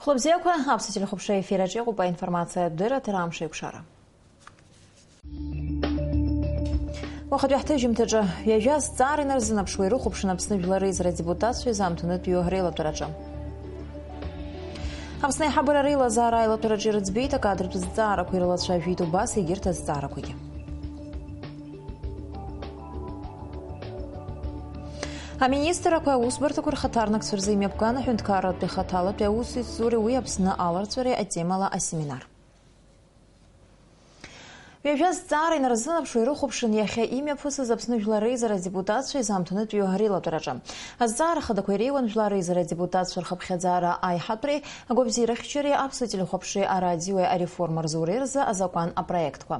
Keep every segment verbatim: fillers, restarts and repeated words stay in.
Хәлабзиақәа, аԥсуа телехәаԥшра ефир аҿы иҟоуп аинформациатә дырраҭара Амш еиқәшара. Уахатәи ҳҭыжьымҭаҿы, ҩажәа азҵаара инарзынаԥшуа ирыхәаԥшын Аԥсны Жәлар Реизара адепутатцәа изаамҭанытәиу реилатәараҿы. Аԥсны аиҳабыра реилазаара аилатәараҿы ирыӡбеит акадртә зҵаарақәа ирылацәажәеит убас егьырҭ азҵаарақәагьы. Аминистррақәа аусбарҭақәа рхаҭарнакцәа рзы имҩаԥган аҳәынҭқарратәи ахаҭалатәи аусеицуреи уи Аԥсны аларҵәареи атемала асеминар. Ҩажәа зҵаара инарзынаԥшуа ирыхәаԥшын иахьа имҩаԥысыз Аԥсны Жәлар Реизара адепутатцәа изаамҭанытәиу реилатәараҿы. Азҵаара хадақәа иреиуан Жәлар Реизара адепутатцәа рхыԥхьаӡара аиҳатәреи, агәабзиарахьчареи, аԥсуа телехәаԥшреи арадиои ареформа рзуреи рзы азакәан апроектқәа.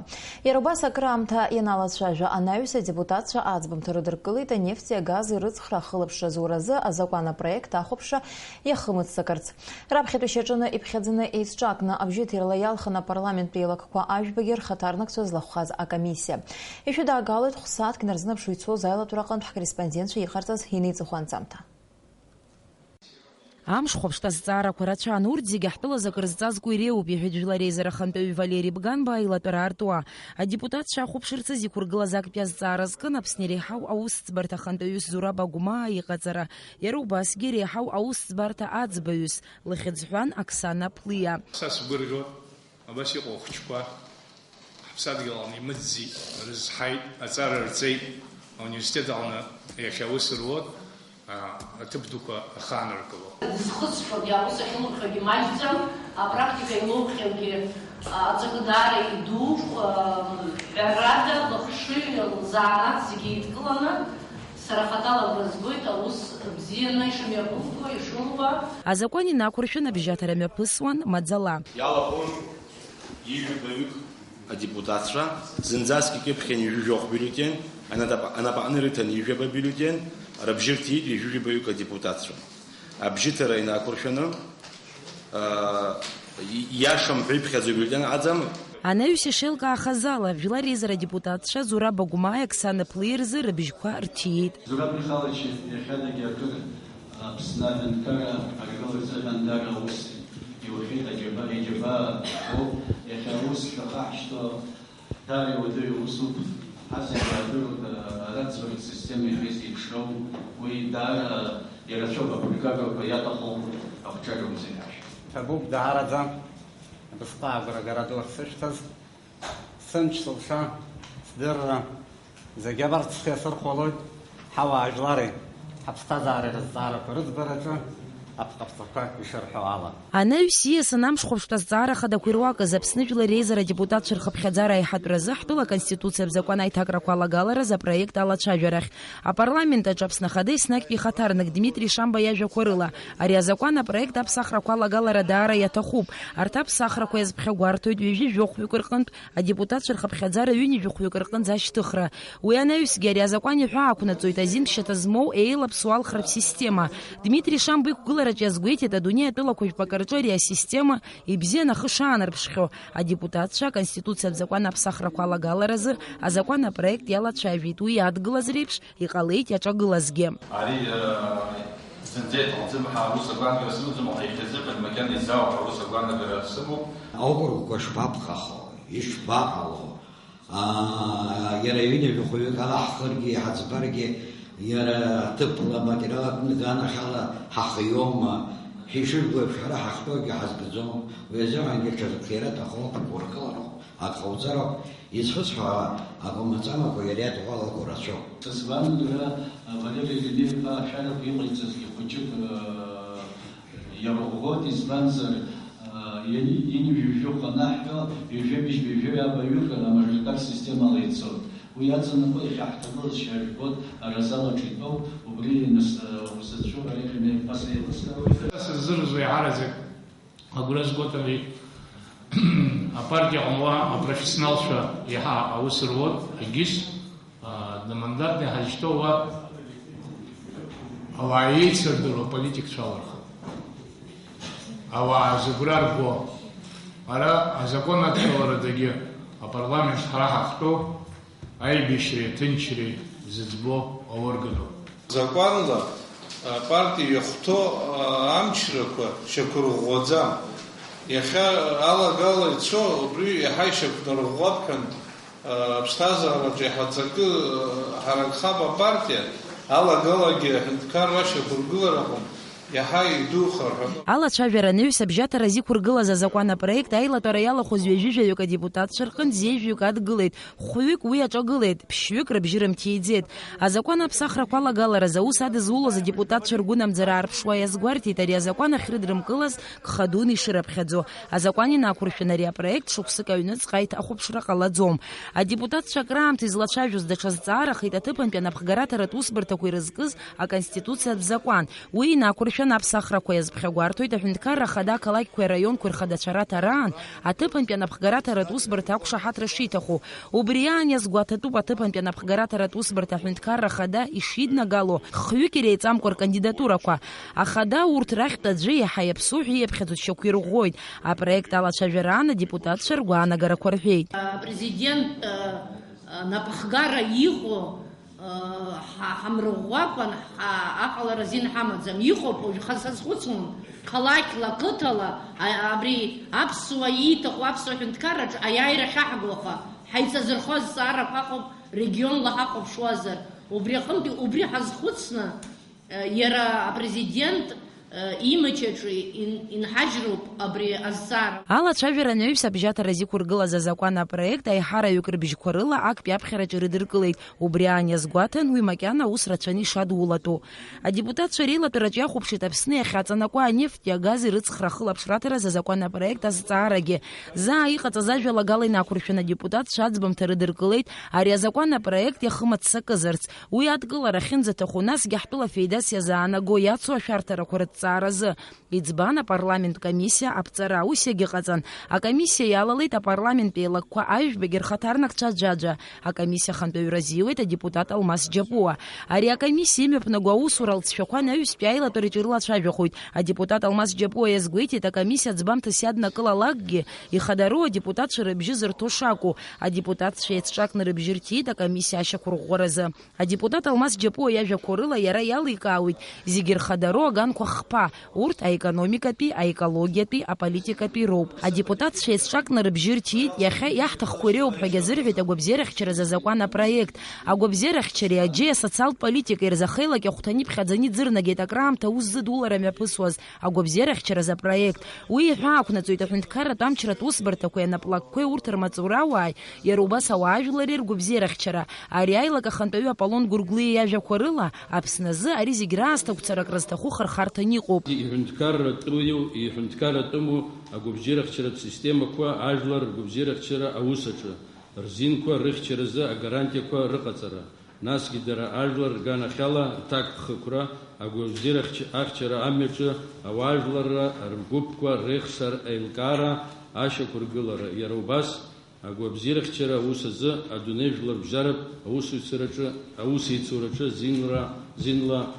Иара убас акраамҭа ианалацәажәа анаҩс адепутатцәа аӡбамҭа рыдыркылеит анефти агази рыҵхра ахылаԥшра зуразы азакәан апроект ахәаԥшра иахымыццакырц. Раԥхьатәи шьаҿаны иԥхьаӡаны еицҿакны абжьыҭирала иалхын апарламенттә еилакқәа ажәбагьы рхаҭарнакцәа злахәхаз акомиссиа. Ишәыдаагалоит хә-сааҭк инарзынаԥшуа ицоз аилатәараҟынтә ҳкорреспондентцәа иҟарҵаз инеиҵыху анҵамҭа. Амш хәаԥшт азҵаарақәа рацәан, урҭ зегьы ҳтәылазы акыр зҵазкуа иреиуоуп, иҳәеит Жәлар Реизара Ахантәаҩы Валери Бганба аилатәара аартуа. Адепутатцәа ахәаԥшырц азы иқәыргылаз актәи азҵаара зкын Аԥсны иреиҳау аусӡбарҭа ахантәаҩыс Зураб Агәмаа иҟаҵара. Иара убасгьы иреиҳау аусӡбарҭа аӡбаҩыс, лыхьӡ ҳәан Оксана Плиа. Са сгәырӷьоит, абас иҟоу ахәыҷқәа ҳаԥсадгьыл аҟны имыӡӡеит, рызҳаит, аҵара рҵеит, ауниверситет аҟны иахьа аус руа, а, аҭыԥ дуқәа ахаанаргыло. Дызхысҳәогьы, аус ахьылымҳәогьы маҷӡам, апрактика илоуԥхьогьы, а, аҵакы даара иду, а, ҳәарада, лыхшыҩ, лзанааҭ зегьы еидкыланы, сара хаҭала агәра згоит аус бзианы ишымҩаԥымго, ишылуа. Азакәан инақәыршәын абжьаҭара мҩаԥысуан маӡала. Иалахәын ҩажәаҩык адепутатцәа, зынӡаск икьыԥхьын ҩажәи жәохә бюллетен, анатапа-, анапаҟны ирыҭан ҩажәаба бюллетен, рыбжьы рҭиит ҩажәи жәабаҩык адепутатцәа. Абжьыҭара инақәыршәаны, аа, и-, иашам ҳәа иԥхьаӡоу бюллетен аӡам. Анаҩс ишеилкаахаз ала, Жәлар Реизара адепутатцәа Зураб Агәмааи Оксана Плиа рзы рыбжьқәа рҭиит. Зураб Михайлович иахьадагьы акыр Аԥсны аҳәынҭқарра аргыларазы аҳәынҭқарра аус иухьеит, аџьаба, иџьабаа ҳәоуп. Иахьа аус шәахаҳшьҭуа даара иуадаҩу усуп. Ҳазегьы иаадыруеит, а, араӡбаратә система иахьа изеиԥшроу, уи даара ирацәоуп, аԥыргагақәа иаҭаху ахәҿа рымазеиԥш. Ҭабуп даараӡа, абасҟак агәрагара ду ахьсышәҭаз. Сымч, сылша, сдырра, зегьы абарҭ схы иасырхәалоит, ҳауаажәлари ҳаԥсҭазаареи рызҵаарақәа рыӡбараҿы аԥҟаԥҵақәа ишырҳәо ала. Анаҩс ииасын амш хәаԥштә азҵаара хадақәа ируакыз Аԥсны Жәлар Реизара адепутатцәа рхыԥхьаӡара аиҳатәразы ҳтәыла Конституциатә закәан аиҭакрақәа алагаларазы апроект алацәажәарахь. Апарламент аҿы Аԥсны Ахада еснагьтәи ихаҭарнак Дмитри Шамба иажәақәа рыла, ари азакәан апроект аԥсахрақәа алагалара даара иаҭахуп. Арҭ аԥсахрақәа иазԥхьагәарҭоит ҩажәи жәохәҩык рҟынтә адепутатцәа рхыԥхьаӡара ҩынҩажәи хәҩык рҟынӡа ашьҭыхра. Уи анаҩсгьы ари азакәан иҳәаақәнаҵоит азин ԥшьаҭа змоу еилаԥсоу алхратә система. Дмитри Шамба иқәгылараҿ иазгәеиҭеит, адунеи атәылақәа жәпак рҿы ари асистема ибзиан ахы шаанарԥшхьоу. Адепутатцәа Аконституциатә закәан аԥсахрақәа алагаларазы азакәан апроект иалацәажәеит, уи иадгылаз реиԥш иҟалеит иаҿагылазгьы. Ари, э, зынӡа иҟалӡам ҳәа аус агәаанагара сымаӡам, аха иахьазыҳәан макьана изаауп ҳәа аус агәаанагара сымоуп. Аокругқәа шԥаԥхахо, ишԥаҟало? Аа, иара ҩынҩажәи хәҩык ала ҳхыргьы, ҳаӡбаргьы, иара ҭыԥла, материалла ҭыганахьала ҳахиоума? Ҳәа ишырбо еиԥш, ҳара ҳахьтәоугьы ҳазбаӡом. Уи азыҳәангьы ҽазыԥхьара аҭахуп, ургылароуп, ак ҟауҵароуп. Изхысҳәаауа акәмаҵамақәа иара иадҳәалақәоу рацәоуп. Сызлаанагара, Валери Лениа-иԥа ашәарақәа иҟаиҵазгьы хәыҷык, э, иарӷәӷәоит, избанзар, э, ҩажәи ҩынҩажәи жәохә анаҳҳәо, ҩажәи жәабжь, ҩажәи ҩаба ҩык амажоритар системала ицоит. Уи аҵанакуа иахьа ҳҭагылазшьа жәбоит, аразалаҿ итәоуп, убри нас, э, узацәоу Валери Лениа-иԥа сеилыскаауеит. Сыззырзо еиҳараӡак Агәра згоит ари, апартиа ҟамло апрофессионалцәа иаҳа аус руеит, егьыс, а, дамандатны ҳазышьҭоу уа ауаа еицырдыруа политикцәа алырхып. Ауаа зыгәра рго, ара азакәан адкыларадагьы апарламент ҳара ҳахьтәоу аибашьреи аҭынчреи зыӡбо аорганоуп. Закәанла Апартиа иахәҭоу амчрақәа шьақәырӷәӷәаӡам. Иахьа алагала ицо, убри иаҳа ишьақәнарӷәӷәап ҳәан, аԥсҭазаараҿы иҳаҵакы ҳаракхап апартиа, алагалагьы аҳәынҭқарра ашьақәыргылара аҟынтә иаҳа идухар ҳәа. Алацәажәара анаҩс абжьаҭара зиқәыргылаз азакәан апроект аилатәара иалахәыз ҩажәижәаҩык адепутатцәа рҟынтә зеижәҩык адгылеит, хәҩык уи аҿагылеит, ԥшьҩык рыбжьы рымҭиӡеит. Азакәан аԥсахрақәа алагаларазы аус адызулоз адепутатцәа ргәынамӡара аарԥшуа иазгәарҭеит ари азакәан ахьрыдрымкылаз гха дуны ишырыԥхьаӡо. Азакәан инақәыршәаны ари апроект шықәсык аҩныҵҟа аиҭахәаԥшра ҟалаӡом. Адепутатцәа акраамҭа излацәажәоз даҽа зҵаарахеит аҭыԥантәи анапхгараҭаратә усбарҭақәа ирызкыз Аконституциатә закәан. Уи инақәыршәан аԥсахрақәа иазԥхьагәарҭоит аҳәынҭқарра ахада ақалақьқәеи араионқәеи рхадацәа раҭараан аҭыԥантәи анапхгараҭаратә усбарҭа ақәшаҳаҭра шиҭаху. Убри аан иазгәаҭатәуп аҭыԥантәи анапхгараҭаратә усбарҭа аҳәынҭқарра ахада ишиднагало, хҩык иреиҵамкәа ркандидатурақәа. Ахада урҭ рахьтә аӡәы иаҳа иаԥсоу ҳәа ииаԥхьаӡо дшьақәирӷәӷәоит. Апроект алацәажәараан адепутатцәа ргәаанагарақәа рҳәеит. Апрезидент, э, э, напхгара иҟоу, э, ҳа-, ҳамрыӷәӷәакәан ҳа-, аҟалара азин ҳамаӡам. Иҟоуп, уажәы ха-, сазхәыцуан, қалақьла, қыҭала, а-, абри аԥсуа ииҭаху аԥсуа ҳәынҭқарраҿы аиааира ахьаҳго, аха ҳаиҵазырхо азҵаарақәа ҳаҟоуп, регионла ҳахәаԥшуазар. Убри аҟынтәи, убри ҳазхәыцны, Иара апрезидент имаҷ аҿы ин-, инҳажьроуп абри азҵаара. Алацәажәара анаҩс абжьаҭара зиқәыргылаз азакәан апроект аиҳараҩык рыбжьқәа рыла актәи аԥхьараҿы ирыдыркылеит. Убри аан иазгәаҭан, уи макьана аус рацәаны ишадулатәу. Адепутатцәа реилатәараҿ иахәаԥшит Аԥсны иахьаҵанакуа анефти агази рыҵхра ахылаԥшраҭараз азакәан апроект азҵаарагьы. Заа иҟаҵаз ажәалагала инақәыршәаны адепутатцәа аӡбамҭа рыдыркылеит ари азакәан апроект иахымыццакызарц. Уи адкылара ахьынӡаҭаху, насгьы ҳтәыла феидас иазаанаго иацу ашәарҭарақәа рыҭҵааразы. Иӡбан апарламент комиссиа аԥҵара, ус иагьыҟаҵан. Акомиссиа иалалеит апарламент еилакқәа аҩбагьы рхаҭарнакцәа аӡәаӡәа. Акомиссиа ахантәаҩра азиуеит адепутат Алмас Џьапуа. Ари акомиссиа имҩаԥнаго аусура алҵшәақәа анаҩстәи аилатәараҿы ирылацәажәахоит. Адепутат Алмас Џьапуа иазгәеиҭеит, акомиссиа аӡбамҭас иаднакылалакгьы, ихадароу адепутатцәа рыбжьы зырҭо шакәу. Адепутатцәа еицҿакны рыбжьы рҭиит акомиссиа ашьақәырӷәӷәаразы. Адепутат Алмас Џьапуа иажәақәоу рыла иара иаликаауеит, зегьы рхадароу аганқәа хԥа, урҭ аекономикатәи, аекологиатәи, аполитикатәи роуп. Адепутатцәа еицҿакны рыбжьы рҭиит, иахьа иаҳҭахқәо иреиуоуп ҳәагьы азырҳәеит агәабзиарахьчаразы азакәан апроект. Агәабзиарахьчареи аџьеи асоциалтә политикеи рзы ахеилак иахәҭаны иԥхьаӡаны иӡырнагеит акраамҭа аус зыдулара мҩаԥысуаз агәабзиарахьчаразы апроект. Уи иҳәа ақәнаҵоит аҳәынҭқарратә амчратә усбарҭақәеи анаплакқәеи урҭ рмаҵурауааи, иара убас ауаажәлари ргәабзиарахьчара. Ари аилак ахантәаҩы Аполлон Гәыргәлиа иажәақәа рыла, Аԥсны азы ари зегь раасҭа агәцарак рызҭаху хырхарҭан иҟоуп. Иҳәынҭқарратәыу, иҳәынҭқарратәыму агәабзиарахьчаратә системақәа ажәлар ргәабзиарахьчара аус аҿы рзинқәа рыхьчаразы агарантиақәа рыҟаҵара, насгьы дара ажәлар рганахьала рҭакԥхықәра, агәабзиарахьч-, ахьчара амҩаҿы ауаажәларра ргәыԥқәа реихсар аилкаара ашьақәыргылара, иара убас агәабзиарахьчара аус азы адунеи жәларбжьаратә аусеицураҿы, аусеицураҿы зинла, зинла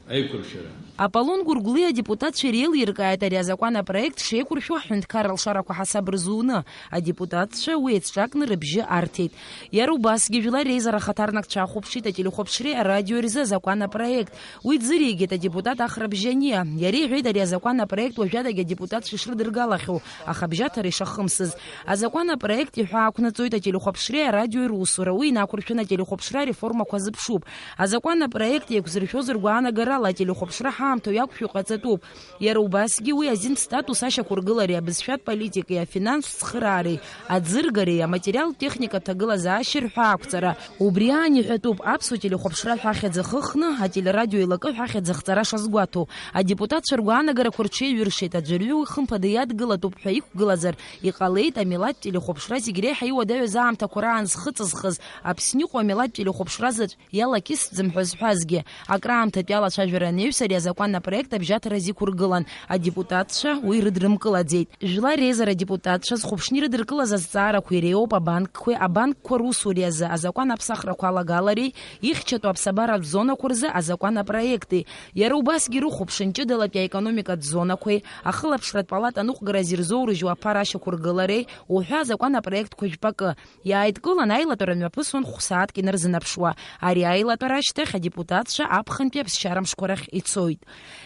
аиқәыршәара. Аполлон Гәыргәлиа адепутатцәа иреилиркааит ари азакәан апроект шеиқәыршәо аҳәынҭқарра алшарақәа ҳасаб рзуны. Адепутатцәа уи еицҿакны рыбжьы арҭеит. Иара убасгьы Жәлар реизара ахаҭарнакцәа ахәаԥшит ателехәаԥшреи арадиои рзы азакәан апроект. Уи ӡыригеит адепутат Ахра Бжьаниа. Иара иҳәеит ари азакәан апроект уажәадагьы адепутатцәа ишрыдыргалахьоу, аха абжьаҭара ишахымсыз. Азакәан апроект иҳәа ақәнаҵоит ателехәаԥшреи арадиои русура, уи инақәыршәаны ателехәаԥшра ареформақәа азыԥшуп. Азакәан апроект еиқәзыршәоз ргәаанагарала ателехәаԥшра ҳаамҭоу иақәшәо иҟаҵатәуп. Иара убасгьы уи азин статус ашьақәыргылареи абызшәатә политикеи, афинанстә цхыраареи, аӡыргареи, аматериалтә техникатә ҭагылазаашьеи рҳәаақәҵара. Убри аан иҳәатәуп, аԥсуа телехәаԥшра ҳәа ахьӡ ахыхны, ателерадио еилакы ҳәа ахьӡ ахҵара шазгәаҭоу. Адепутатцәа ргәаанагарақәа рҽеиҩыршеит, аӡәырҩы уи хымԥада иадгылатәуп ҳәа иқәгылазар, иҟалеит амилаҭтә телехәаԥшра зегь реиҳа иуадаҩыз аамҭақәа раан зхы ҵызхыз, Аԥсны иҟоу амилаҭтә телехәаԥшра заҵә иалакьысӡам ҳәа зҳәазгьы. Акраамҭатәи алацәажәара анаҩс ари азакәан Акәан апроект абжьаҭараз иқәыргылан, адепутатцәа уи рыдрымкылаӡеит. Жәлар реизара адепутатцәа зхәаԥшны ирыдыркылаз азҵаарақәа иреиуоуп абанкқәеи абанкқәа русуреи азы азакәан аԥсахрақәа алагалареи, ихьчатәу аԥсабаратә зонақәа рзы азакәан апроекти. Иара убасгьы ирыхәаԥшын ҷыдалатәи аекономикатә зонақәеи, ахылаԥшратә палата аныҟәгараз ирзоурыжьуа аԥара ашьақәыргылареи уҳәа азакәан апроектқәа жәпакы. Иааидкылан, аилатәара мҩаԥысуан хә-сааҭк инарзынаԥшуа. Ари аилатәара ашьҭахь адепутатцәа аԥхынтәи аԥсшьара мшқәа рахь ицоит.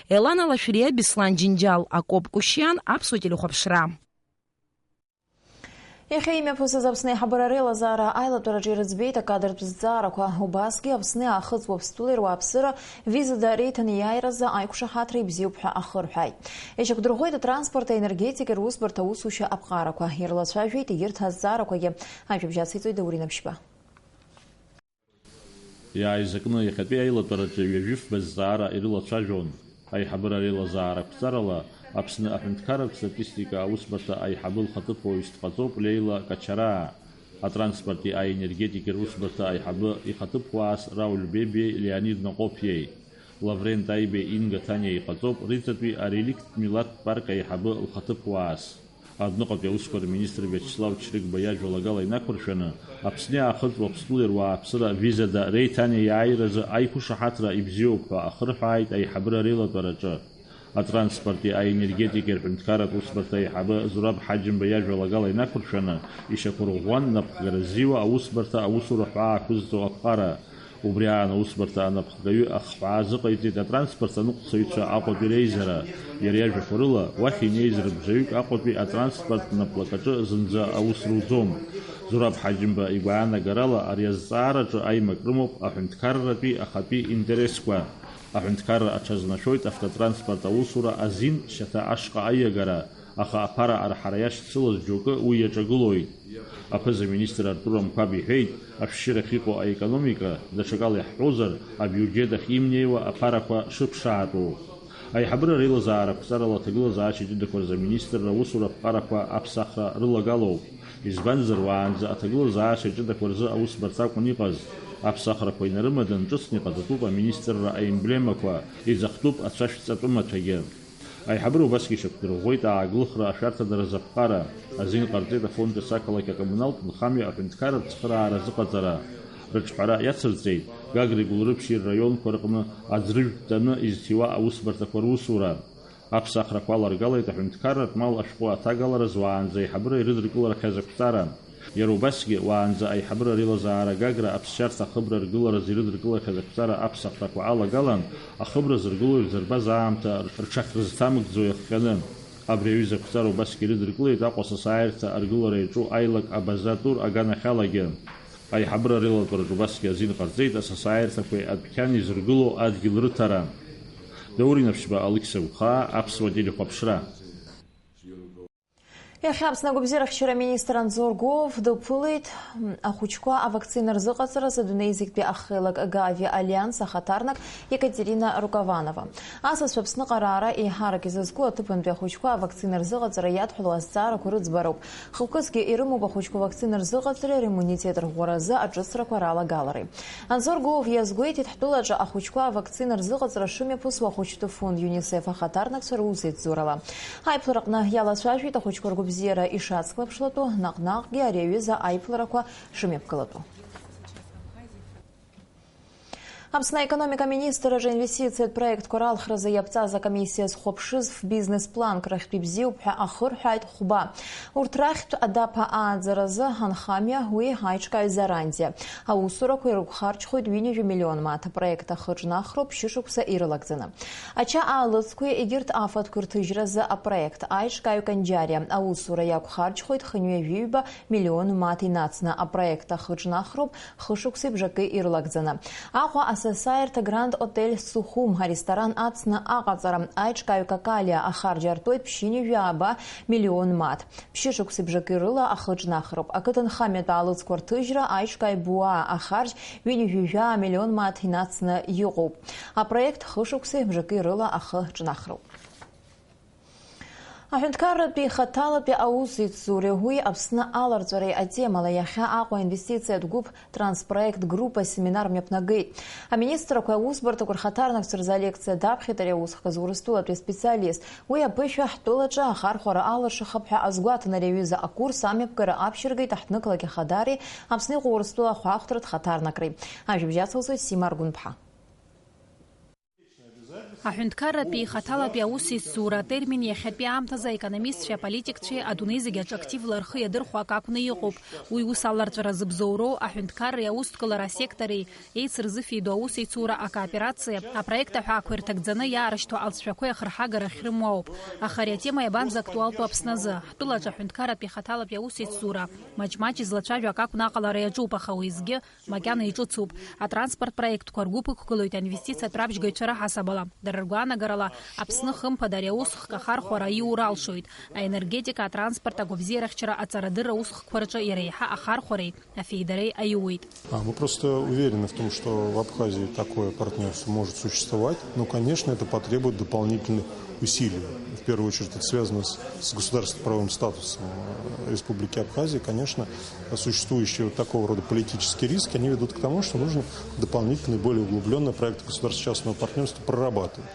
Елана Лашәриа, Беслан Џьынџьал, Акоп Кушьиан, Аԥсуа телехәаԥшра. Иахьа имҩаԥысыз Аԥсны аиҳабыра реилазаара аилатәараҿы ирыӡбеит акадртә зҵаарақәа. Убасгьы Аԥсны Аахыҵ Уаԥстәылеи руааԥсыра визада реиҭанеиааиразы аиқәшаҳаҭра ибзиоуп ҳәа ахырҳәааит. Ишьақәдырӷәӷәеит атранспорт, аенергетикеи русбарҭа аусушьа аԥҟарақәа. Ирылацәажәеит егьырҭ азҵаарақәагьы. Ажәабжь ациҵоит Даур Инаԥшьба. Иааизакны иахьатәи аилатәараҿы ҩажәифба зҵаара ирылацәажәон. Аиҳабыра реилазаара ақәҵарала Аԥсны аҳәынҭқарратә статистика аусбарҭа аиҳабы лхаҭыԥуаҩыс дҟаҵоуп Леила Качараа, атранспорти аенергетикеи русбарҭа аиҳабы ихаҭыԥуаас Рауль Бебиеи Леонид Наҟоԥиеи. Лаврент Аибеи Инга Ҭаниа иҟаҵоуп Риҵатәи ареликттә милаҭтә парк аиҳабы лхаҭыԥуаас. Адәныҟатәи аусқәа рминистр Виачеслав Чрыгба иажәалагала инақәыршәаны, Аԥсни Аахыҵ Уаԥстәылеи руааԥсыра визада реиҭанеиааиразы аиқәшаҳаҭра ибзиоуп ҳәа ахырҳәааит аиҳабыра реилатәараҿы. Атранспорти аенергетикеи рҳәынҭқарратә усбарҭа аиҳабы Зураб Ҳаџьымба иажәалагала инақәыршәаны, ишьақәырӷәӷәан напхгара ззиуа аусбарҭа аусура ҳәаа ақәызҵо аԥҟара. Убри аан аусбарҭа анапхгаҩы ахҳәаа азыҟаиҵеит атранспорт аныҟәцаҩцәа Аҟәатәи реизара. Иара иажәақәа рыла, уахь инеиз рыбжаҩык Аҟәатәи атранспорт наплакаҿы зынӡа аус руӡом. Зураб Ҳаџьымба игәаанагарала, ари азҵаараҿы аимак рымоуп аҳәынҭқарратәи ахатәи интересқәа. Аҳәынҭқарра аҽазнашәоит автотранспорт аусура азин шьаҭа ашҟа аиагара, аха аԥара арҳара иашьцылаз џьоукы уи иаҿагылоит. Аԥыза-министр Артур Амқәаб иҳәеит, ашәшьырахь иҟоу аекономика, даҽакала иаҳҳәозар, абиуџьет ахь имнеиуа аԥарақәа шыԥшаатәу. Аиҳабыра реилазаара ақәҵарала аҭагылазаашьа ҷыдақәа рзы аминистрра аусура аԥҟарақәа аԥсахра рылагалоуп. Избанзар, уаанӡа аҭагылазаашьа ҷыдақәа рзы аусбарҭа акәын иҟаз. Аԥсахрақәа инарымадан, ҿыцны иҟаҵатәуп аминистрра аемблемақәа, иӡахтәуп ацәашәҵатәы маҭәагьы. Аиҳабыра убасгьы ишьақәдырӷәӷәеит ааглыхра ашәарҭадара азы аԥҟара. Азин ҟарҵеит Афон ҿыц ақалақь акоммуналтә нхамҩа аҳәынҭқарратә цхыраара азыҟаҵара. Рыҿҳәара иацырҵеит Гагреи Гәылрыԥшьи рраионқәа рҟны аӡрыжәтә ҭаны изҭиуа аусбарҭақәа русура. Аԥсахрақәа аларгалеит аҳәынҭқарратә мал ашәҟәы аҭагалара зуаанӡа аиҳабыра ирыдыркыларахьаз ақәҵара. Иара убасгьы, уаанӡа аиҳабыра реилазаара Гагра аԥсшьарҭа ахыбра ргыларазы ирыдыркылахьаз ақәҵара аԥсахрақәа алагалан, ахыбра зыргыло ирзырбаз аамҭа рҽахьрызҭамыгӡо иахҟьаны. Абри аҩыза ақәҵара убасгьы ирыдыркылеит Аҟәа асасааирҭа аргылара иаҿу аилак Абаза тур аганахьалагьы. Аиҳабыра реилатәараҿы убасгьы азин ҟарҵеит асасааирҭақәеи адәқьани зыргыло адгьыл рыҭара. Даур Инаԥшьба, Алықьса Гәхаа, Аԥсуа телехәаԥшра. Иахьа Аԥсны агәабзиарахьчара аминистр Анзор Гәыуов дыԥылеит ахәыҷқәа авакцина рзыҟаҵаразы адунеи зегьтәи ахеилак Гави Алианс ахаҭарнак Екатерина Рукованова. Асасцәа Аԥсныҟа раара еиҳарак изызку аҭыԥантәи ахәыҷқәа авакцина рзыҟаҵара иадҳәалоу азҵаарақәа рыӡбароуп. Хықәкысгьы ирымоуп ахәыҷқәа авакцина рзыҟаҵареи аиммунитет рӷәӷәаразы аҿыцрақәа ралагалареи. Анзор Гәыуов иазгәеиҭеит, ҳтәылаҿы ахәыҷқәа авакцина рзыҟаҵара шымҩаԥысуа ахәыҷтәы фонд ЮНИСЕФ ахаҭарнакцәа русеицӡорала. Аиԥылараҟны иалацәажәеит ахәыҷқәа ргәабзиара ишацклаԥшлатәу, наҟ-наҟгьы ари аҩыза аиԥыларақәа шымҩаԥгылатәу. Аԥсны аекономика аминистрраҿы инвестициатә проектқәа ралхразы иаԥҵаз акомиссиа зхәаԥшыз ф-бизнес планк рахьтә ибзиоуп ҳәа ахырҳәааит хәба. Урҭ рахьтә адаԥа ааӡаразы анхамҩа уи аиҿкааҩ Зарандиа. Аусурақәа ирықәхарџьхоит ҩынҩажәа миллион мааҭ апроект ахы ҿнахроуп шьышықәса ирылагӡаны. Ача аалыҵқәеи егьырҭ афатәқәеи рҭыжьразы апроект аиҿкааҩ Канџьариа. Аусура иақәхарџьхоит хынҩажәи ҩба миллион мааҭ инацны. Апроект ахы ҿнахроуп хышықәсеи бжаки ирылагӡаны. Аҟәа асасааирҭа Гранд Отель Сухум аресторан ацны аҟаҵара. Аиҿкааҩ Какалиа ахарџь артуеит ԥшьынҩажәи ааба миллион мааҭ. Ԥшьышықәсеи бжаки рыла ахы ҿнахроуп. Ақыҭанхамҩатә аалыҵқәа рҭыжьра аиҿкааҩ Буаа ахарџь ҩынҩажәи жәаа миллион мааҭ инацны иҟоуп. Апроект хышықәсеи бжаки рыла ахы ҿнахроуп. Аҳәынҭқарратәи ихаҭалатәи аусеицуреи уи Аԥсны аларҵәареи атемала иахьа Аҟәа аинвестициатә гәыԥ Транспроект группа семинар мҩаԥнагеит. Аминистрқәеи аусбарҭақәеи рхаҭарнакцәа рзы алекциа даԥхьеит ари аус хкыз Урыстәылатәи специалист. Уи аԥышәа ҳтәылаҿы ахархәара алыршахап ҳәа азгәаҭан ари аҩыза акурс амҩаԥгара аԥшьыргеит аҳҭнықалақь ахадареи Аԥсны иҟоу Урыстәыла ахәаахәҭратә хаҭарнакреи. Ажәабжь ацылҵоит Сима Аргәынԥҳа. Аҳәынҭқарратәи ихаҭалатәи аусеицура атермин иахьатәи аамҭазы аекономистцәеи аполитикцәеи адунеи зегьы аҿы активла рхы иадырхәо акы акәны иҟоуп. Уи ус аларҵәара зыбзоуроу аҳәынҭқарреи аусҭгылара асектори еицырзыфеидоу аусеицура акооперациа апроект аҳәаақәа ирҭагӡаны иаарышьҭуа алҵшәақәеи ахырҳагарахь рымоуп. Аха ари атема иабанӡа актуалтәу Аԥсны азы? Ҳтәылаҿы аҳәынҭқарратәи ихаҭалатәи аусеицура маҷ-маҷ излацәажәо акы акәны аҟалара иаҿуп, аха уеизгьы макьана иҿыцуп. Атранспорт проектқәа ргәыԥ ықәгылоит аинвестициатә рабжьгаҩцәа раҳасабала. Дара ргәаанагарала, Аԥсны хымԥада ари аусхк ахархәара аиура алшоит. Аенергетика, атранспорт, агәабзиарахьчара, аҵарадырра усхкқәа рҿы иара еиҳа ахархәареи афеидареи аиуеит. А, мы просто уверены в том, что в Абхазии такое партнерство может существовать, но, конечно, это потребует дополнительных усилий. В первую очередь, это связано с, с государственно-правовым статусом, э, Республики Абхазия. Конечно, существующие вот такого рода политические риски, они ведут к тому, что нужно дополнительные, более углублённые проекты государственно-частного партнерства прорабатывать.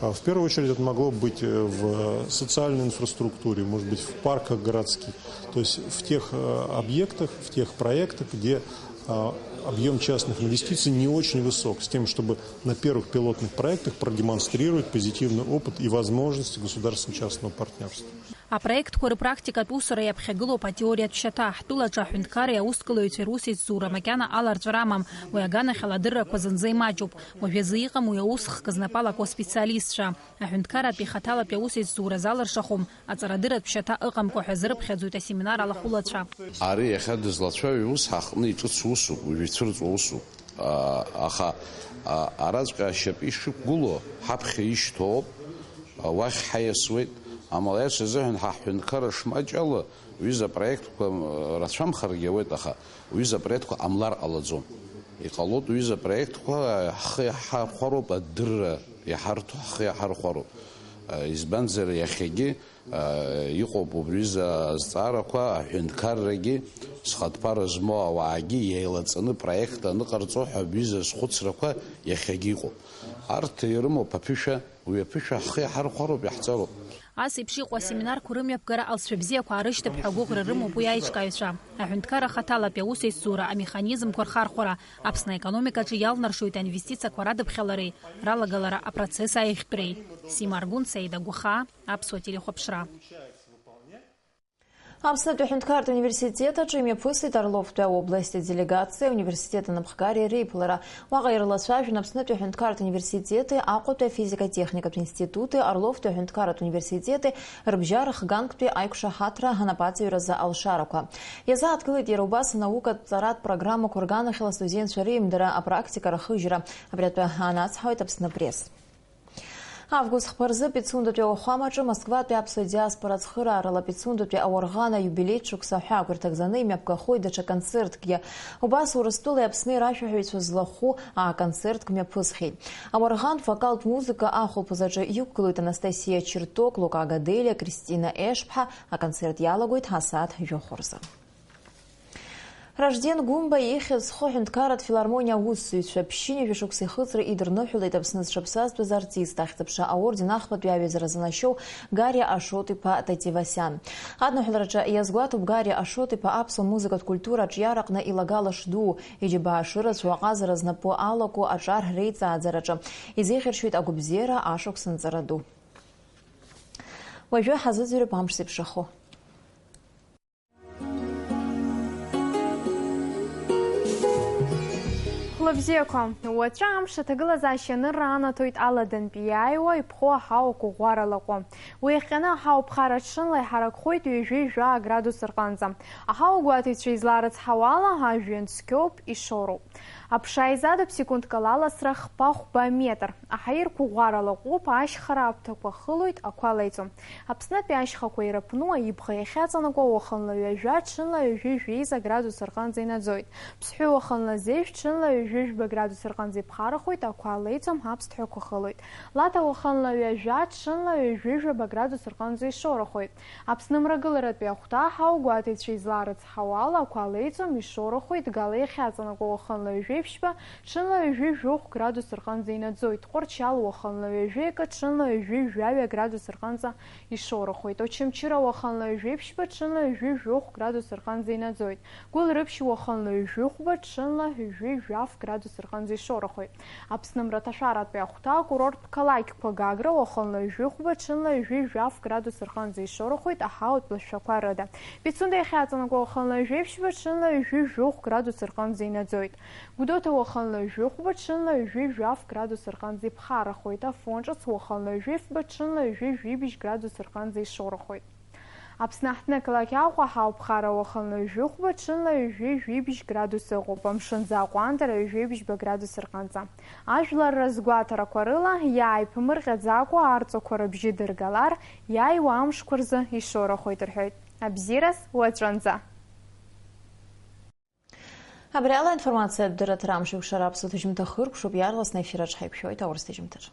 А, в первую очередь, это могло быть, э, в социальной инфраструктуре, может быть, в парках городских, то есть в тех, э, объектах, в тех проектах, где, а, объём частных инвестиций не очень высок, с тем, чтобы на первых пилотных проектах продемонстрировать позитивный опыт и возможности государственно-частного партнерства. Апроектқәа рыпрактикатә усура иаԥхьагылоуп атеориатә шьаҭа. Ҳтәылаҿы аҳәынҭқарреи аусҭгылаҩцәеи русеицура макьана аларҵәара амам, уи аганахьала адыррақәа зынӡа имаҷуп. Уажәазы иҟам уи аусхк знапы алаку аспециалистцәа. Аҳәынҭқарратәи ихаҭалатәи аусеицура залыршахом, аҵарадырратә шьаҭа ыҟамкәа ҳәа азырԥхьаӡоит асеминар алахәылацәа. Ари иахьа дызлацәажәо ус ҳаҟны иҿыц усуп, уажә ицәырҵуа усуп. А, аха, а, араҵәҟьа ашьапы ишықәгылоу ҳаԥхьа ишьҭоуп, а, уахь ҳаиасуеит. Амала иаша азыҳәан ҳа ҳҳәынҭқарра шмаҷ ала, ҩыза проектқәа, м, рацәамхаргьы ауеит, аха ҩыза проектқәа ҟамлар ҟалаӡом. Иҟалоит ҩыза проектқәа, ҳхы иаҳархәароуп, адырра иҳарҭо ҳхы иаҳархәароуп. А, избанзар, иахьагьы Иҟоуп убри рзы азҵаарақәа, аҳәынҭқаррагьы, зхатә ԥара змоу ауаагьы еилаҵаны проект аныҟарҵо ҳәа убри рзы азхәыцрақәа иахьагьы иҟоуп. Арҭ ирымоуп аԥышәа, уи аԥышәа ҳхы иаҳархәароуп, иаҳҵароуп. Ас еиԥш иҟоу асеминарқәа рымҩаԥгара алҵшәа бзиақәа аарышьҭып ҳәа агәыӷра рымоуп уи аиҿкааҩцәа. Аҳәынҭқарра ахаҭалатәи аусеицура, амеханизмқәа рхархәара, Аԥсны аекономикаҿы иалнаршоит аинвестициақәа радыԥхьалареи ралагалара апроцесс аиӷьтәреи. Сима Аргәын, Саида Гәахаа, Аԥсуа телехәаԥшра. Аԥснытәи аҳәынҭқарратә университет аҿы имҩаԥысит Орловтәи аобласти аделегациа ауниверситет анапхгареи реиԥылара. Уаҟа ирлацәажәон Аԥснытәи аҳәынҭқарратә университети Аҟәатәи афизика-техникатә институти Орловтәи аҳәынҭқарратә университети рыбжьара хганктәи аиқәшаҳаҭра анапаҵаҩразы алшарақәа. Иазааҭгылеит иара убас анаукатә ҵаратә программақәа рганахьала астудентцәа реимдара, апрактика рахыжьра. Абри атәы аанацҳауеит Аԥсны Пресс. Август хԥа рзы Пицундатәи ауахәамаҿы Москватәи аԥсуа диаспора ацхыраарала Пицундатәи ауарӷан аиубилеитә шықәса аҳәаақәа ирҭагӡаны имҩаԥгахоит даҽа концертгьы. Убас Урыстәылеи Аԥсни рашәаҳәаҩцәа злахәу аконцертк мҩаԥысхьеит. Ауарӷан вокалтә музыка ахәылԥаз аҿы иқәгылоит Анастасиа Черток, Лука Гаделиа, Кристина Ешԥҳа. Аконцерт иалагоит асааҭ жәохә рзы. Ражден Гәымба ихьӡ зху аҳәынҭқарратә филармониа аусзуҩцәа ԥшьынҩажәа шықәса ихыҵра идырныҳәалеит Аԥсны зҽаԥсазтәыз артист, ахьӡ-аԥша аорден ахԥатәи аҩаӡара занашьоу Гариа Ашот-иԥа Татевасиан. Адныҳәалараҿы иазгәаҭоуп Гариа Ашот-иԥа аԥсуа музыкатә культура аҿиараҟны илагала шдуу, иџьабаа шырацәоу, аҟазара знапы алаку аҿар реиҵааӡараҿы. Изеиӷьаршьоит агәабзиара ашықәс нҵара ду. Уажәы ҳазыӡырҩып амш зеиԥшрахо. Хәлыбзиақәа, уаҵәы амш аҭагылазаашьа анырра анаҭоит аладантәи иааиуа иԥхоу аҳауа қәыӷәӷәара лаҟәы. Уи иахҟьаны аҳауа ԥхара аҽынла иҳаракхоит ҩажәи жәаа градус рҟынӡа. Аҳауа гәаҭаҩцәа излаарыцҳауа ала, ажәҩан цқьоуп, ишоуроуп. Аԥша изадуп секундк алаласра хԥа-хәба метр. Аҳаирқәа ӷәӷәарала ҟәуп, ашьхара аԥҭақәа хылоит, ақәа леиҵом. Аԥснытәи ашьхақәа ирыԥну аибӷа иахьаҵанакуа уахынла ҩажәа, ҽынла ҩажәи жәеиза градус рҟынӡа инаӡоит. Ԥсҳәы уахынла зежә, ҽынла ҩажәи жәба градус рҟынӡа иԥхарахоит, ақәа леиҵом, аԥсҭҳәақәа хылоит. Лаҭа уахынла ҩажәа, ҽынла ҩажәи жәаба градус рҟынӡа ишорахоит. Аԥсны мрагыларатәи ахәҭа ҳаугәаҭаҩцәа изларыцҳауала, ақәа леиҵом, ишорахоит, Гала иахьаҵанакуа уахынла ҩажәи ԥшьба, ҽынла ҩажәи жәохә градус рҟынӡа инаӡоит, Тҟәарчал уахынла ҩажәи акы, ҽынла ҩажәи жәаҩа градус рҟынӡа ишорахоит, Очамчыра уахынла ҩажәи ԥшьба, ҽынла ҩажәи жәохә градус рҟынӡа инаӡоит, Гәылрыԥшь уахынла ҩажәи хәба, ҽынла ҩажәи жәаф градус рҟынӡа ишорахоит. Аԥсны мраҭашәаратәи ахәҭа акурорттә қалақьқәа Гагра уахынла ҩажәи хәба, ҽынла ҩажәи жәаф градус рҟынӡа ишорахоит аҳауатә лашәақәа рыда. Пицунда иахьаҵанакуа уахынла ҩажәи ԥшьба, ҽынла ҩажәи жәохә градус рҟынӡа инаӡоит. Гәдоуҭа уахынла ҩажәи хәба, ҽынла ҩажәи жәаф градус рҟынӡа иԥхарахоит. Афон ҿыц уахынла ҩажәи фба, ҽынла ҩажәи жәибжь градус рҟынӡа ишорахоит. Аԥсны аҳҭнықалақь Аҟәа ҳауԥхара уахынла ҩажәи хәба, ҽынла ҩажәи жәибжь градус ыҟоуп, амшын аӡы аҟәандара ҩажәи бжьба градус рҟынӡа. Ажәлар рызгәаҭарақәа рыла, иааиԥмырҟьаӡакәа арҵәақәа рыбжьы дыргалар, иааиуа амшқәа рзы ишорахоит рҳәоит. Абзиараз уаҵәынӡа! Абри ала аинформациатә дырраҭара амш еиқәшара аԥсуа ҭыжьымҭа хыркәшоуп, иаарласны аефир аҿы ҳаиқәшәоит аурыс ҭыжьымҭаҿ.